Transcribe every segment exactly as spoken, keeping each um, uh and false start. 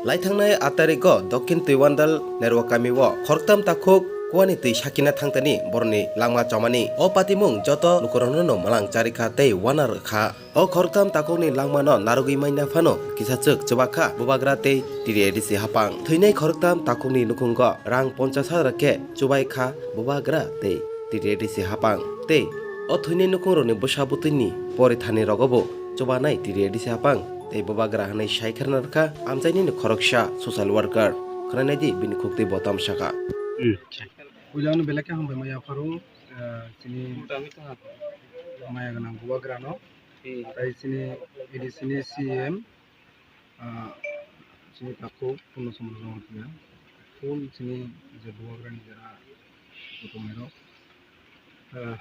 Laithangnai aat tarikgo Dokhin Twiwandal Nerwa kamio khoroktham takhuk kuani twi sakina thangtani borokni langma chomani. O patimung joto lukurokno mwlang charikha tei uana rwkha. O khoroktham takhukni langmano narwgwi manya phano kisachwk chubakha bubagra tei T T A D C hapang. Thwinai khoroktham takhukni nukhungo rang ponchas hajar khe chubaikha bubagra tei T T A D C hapang. Tei o thwinai nukhukrokni bwsa bwtwini porithani rogobo chubanai T T A D C hapang tei bubagra hwnwi sai kharna rwkha amchainini khoroksa social worker. Khwnanai di bini khuktwi bo tamo sakha. Puila ano belai khe hambai maya pharo, ah, chini maya gwnang bubagrano, tei chini A D C ni C M, ah, chini takhuk Purno Chandra Jamatia, full chini je bubagrani jara kutumnairok. Ah,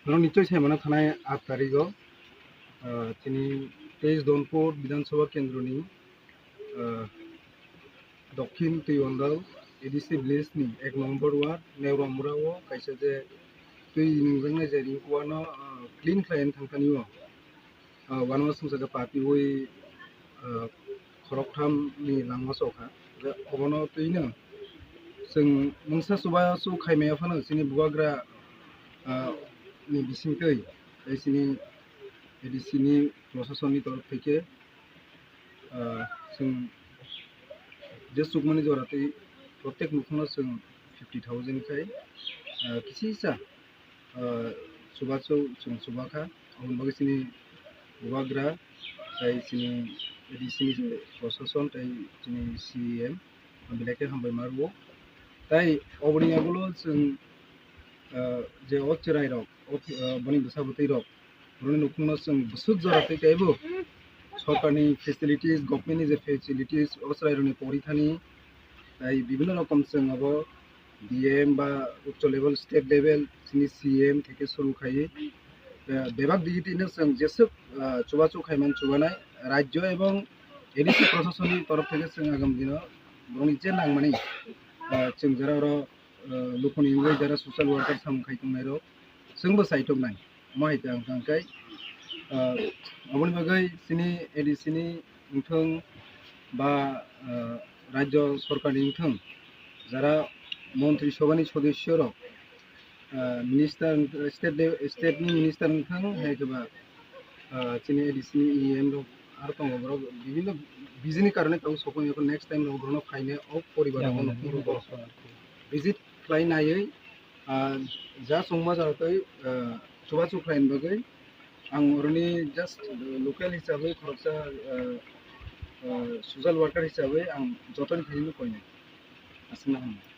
norok nichoi sai mano thanai aat tarigo, ah, chini teis Donpur Bidhan Sabha Kendroni, ah, Dokhin Twiwandal A D C village ni ek number ward Neuromura o kaisa je twi nungjaknai je ring kuano, ah, clean khlaina thangthani o, ah, uanama swngchar khe patiwi, ah, khoroktham ni langma chokha. Je obono twino chwng mungsa chubachu khaimaya phano chini bubagra, ah, ni bisingtwi tei chini A D C ni proshasoni torof thai khe, ah, chwng je chukmani jora tei protek nukhungno chwng fifty thousand khai, ah, kisisa, ah, chubachu chwng chubakha. Aboni bagwi chini bubagra tei chini A D C ni je proshasoni tei chini C M belai khe hambai ma rwo. Tei oboni yagulo chwng, ah, je o chwrairok, o, ah, boni bwsa bwtwirok, borokni nukhungno chwng bwswk jora tei teibo sorkarni facilities, government ni je facilities, o chwrairokni porithani, tei bibhinno rokom chwng abo D M ba uccho level, state level, chini C M theke suru khai, eh, bebak digitino chwng jeswk, ah, chubachu khaiman chubanai rajyo ebong A D C proshasoni torof theke chwng agam dino borokni je nangmani, ah, chwng jora oro, ah, lukhuni wngwi jara social worker samung khai tongnairok chwngbo saitok nai. Omo hai tang tang khai, ah, aboni bagwi chini A D C ni wngthung ba, ah, rajyo sorkarni wngthung, jara montri sobhani sodosyorok, ah, minister, state de-, state ni minister wngthung, hai khe ba, ah, chini A D C ni E M rok aro tongo, borok bibhinno bijini karone tabuk sokoi, next time rok borokno phainai o poribar rok visit khlai naiwi, ah, ja chwngma jora tei, ah, chubachu khlaini bagwi ang oroni just, ah, local hisabwi khoroksa, ah, ah, social worker hisabwi ang jotoni thani koinai. Aswkno hambai.